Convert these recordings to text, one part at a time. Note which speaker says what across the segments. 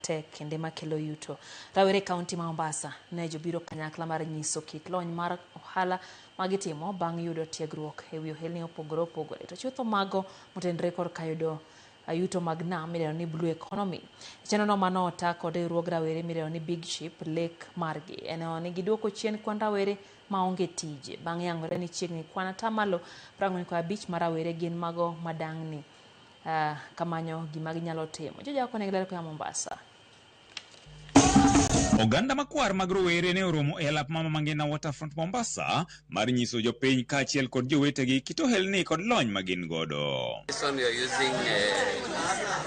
Speaker 1: Tek kende makelo yuto. Rawere e kaunti ma Mombasa ne jobiro kanyakla mar nyiso kit lony mar ohala ma gitimo bang' yudo tiegruok e wi ohelni mopogore opogore. To chutho mago motenore korka yudo yuto mag nam midendo ni Blue Economy. E chenrono mano ota kod riwruog rawere midendo ni Big Ship lek margi en ni giduoko chien kwan rawere maonge tije bang' yangore ni chiegni kwan atamalo 45 mar rawere gin mago madang'ni kamanyo gima ginyalo timo. Joja kone giler koa Mombasa.
Speaker 2: Oganda makwar mag rowere ne oromo e alap Mama Mangina Waterfront Mombasa mar nyiso jopiny kaachiel kod jowetegi kit ohelni kod lony ma gin godo.
Speaker 3: This one we are using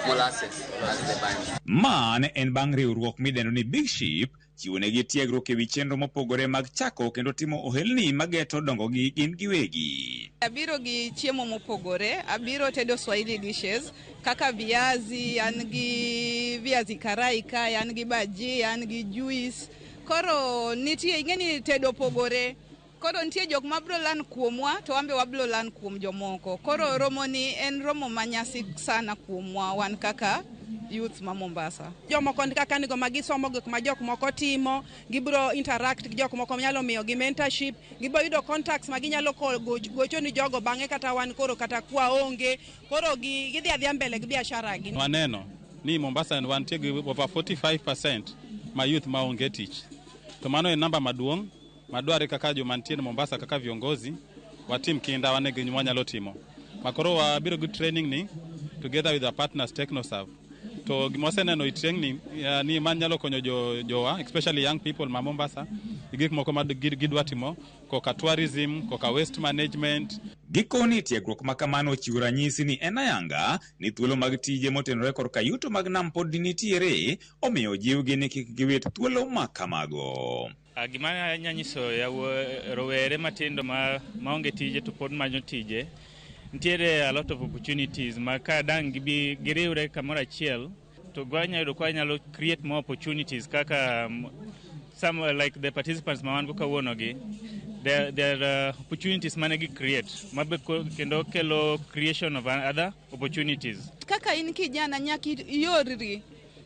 Speaker 3: molasses as the binder.
Speaker 2: Ma ne en bang' riwruok midendo ni Big Ship chiwonegi tiegruok ewi chenro mopogore mag chako kendo timo ohelni mageto dongogi gin giwegi.
Speaker 4: Abiro gi chiemo mopogore, abiro tedo Swahili dishes kaka viazi, an gi viazi karai kae, an gi bhaji, an gi juice. Koro nitie, ing'e ni tedo opogore. Koro nitie jok ma biro learn kuomwa to wan be wabiro learn kuom jomoko. Koro romo ni en romo manyasi sana kuomwa wan kaka youth ma Mombasa.
Speaker 5: Jomoko ni kaka nigo ma gisomo gik ma jok moko timo, gibiro interact gi jok moko nyalo miyo gi mentorship, gibiro yudo contacts ma ginyalo gocho ni jogo bang'e kata wan koro kata kwa onge, koro gidhi adhiya mbele gi biashara gi.
Speaker 6: Waneno ni Mombasa wantie gi over 45% ma youth ma onge tich. To mano en namba maduong' madware kaka joma nitie Mombasa kaka viongozi watim kinda wane gi wanyalo timo. Makoro wabiro gi training ni together with our partners Technoserve. To gima waseneno e training ni, ni man nyalo konyo jowa especially young people ma Mombasa gi gik moko ma gidwa timo koka tourism, koka waste management.
Speaker 2: Gikoni tiegruok ma kamano ochiwo ranyisi ni en ayanga ni thuolo mag tije motenore korka yuto mag nam pod nitiere, omiyo jiwgi ni kik giwit thuolo ma kamago.
Speaker 7: Gima anya nyiso rowere matindo maonge tije to pod manyo tije, nitiere a lot of opportunities ma ka dang' gibi giriwre kamoro achiel to wanya yudo ka wanyalo create more opportunities kaka some like the participants ma wan go kawuono gi there are opportunities mane gi create mabe kendo kelo creation of other opportunities.
Speaker 4: Kaka in kijana nyaka iorri.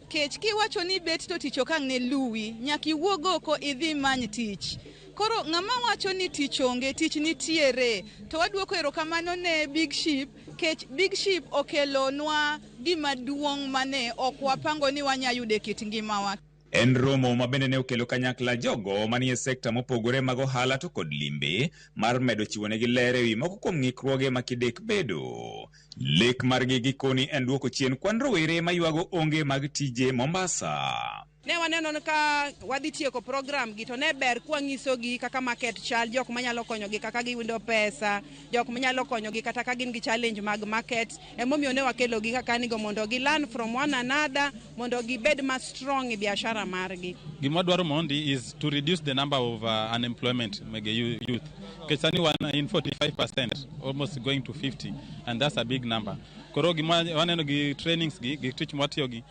Speaker 4: Kech kiwacho ni bet to tich ok ang' ne luwi, nyaka iwuog oko idhi many tich. Koro ng'ama wacho ni tich onge, tich nitiere. To waduoko erokamano ne Big Ship, kech Big Ship okelonwa gima duong' mane ok wapango ni wanya yudo e kit ngimawa.
Speaker 2: En romo ma bende ne okelo kanyakla jogo manie sekta mopogore mag ohala to kod limbe mar medo chiwonegi ler ewi moko kuom ng'ikruoge ma kidek bedo. Lek margi gikoni en duoko chien kwan rowere maywago onge mag tije Mombasa.
Speaker 5: Ne waneno ni ka wadhi tieko program gi to ne ber kwanyisogi kaka market chal, jok manyalo konyogi kaka giyudo pesa, jok manyalo konyogi kata ka gin gi challenge mag market. Emomiyo ne wakelogi kaka nigo mondo gi learn from one another, mondo gibed ma strong e biashara margi.
Speaker 6: Gima dwaro mondi is to reduce the number of unemployment mege youth. Nikech sani wan in 45%, almost going to 50, and that's a big number. Koro gima waneno gi trainings gi tich mwatiyo gi,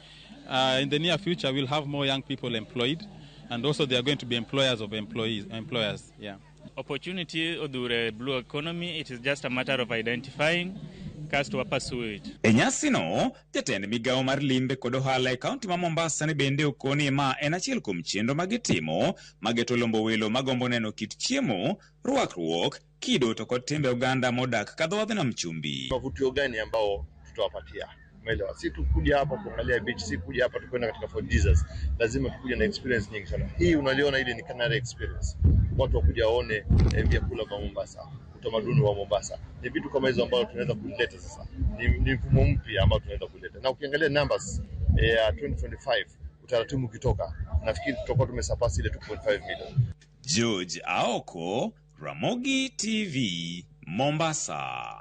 Speaker 6: in the near future we'll have more young people employed, and also they are going to be employers of employees, employers. Yeah.
Speaker 7: Opportunity odhure blue economy, it is just a matter of identifying kasto wa pursue it.
Speaker 2: E nyasino, jatend migawo mar limbe kod ohala e kaunti ma Mombasa ne bende okoni ma en achiel kuom chenro ma gitimo mageto lombo welo magombo neno kit chiemo, rwakruok, kido to kod timbe oganda modak ka dho wadh nam chumbi.
Speaker 8: Mavutio gani ambao tutawapatia? Umeelewa? Si tu kuja hapa kuangalia beach, si kuja hapa tukwenda katika Fort Jesus. Lazima tukuje na experience nyingi sana. Hii unaliona ile ni Canary experience. Watu wakuja waone vyakula vya Mombasa, utamaduni wa Mombasa. Ni vitu kama hizo ambavyo tunaweza kuleta sasa. Ni mfumo mpya ambao tunaweza kuleta. Na ukiangalia numbers ya 2025 utaratibu ukitoka, nafikiri tutakuwa tumesurpass ile 2.5 million.
Speaker 2: George Aoko, Ramogi TV, Mombasa.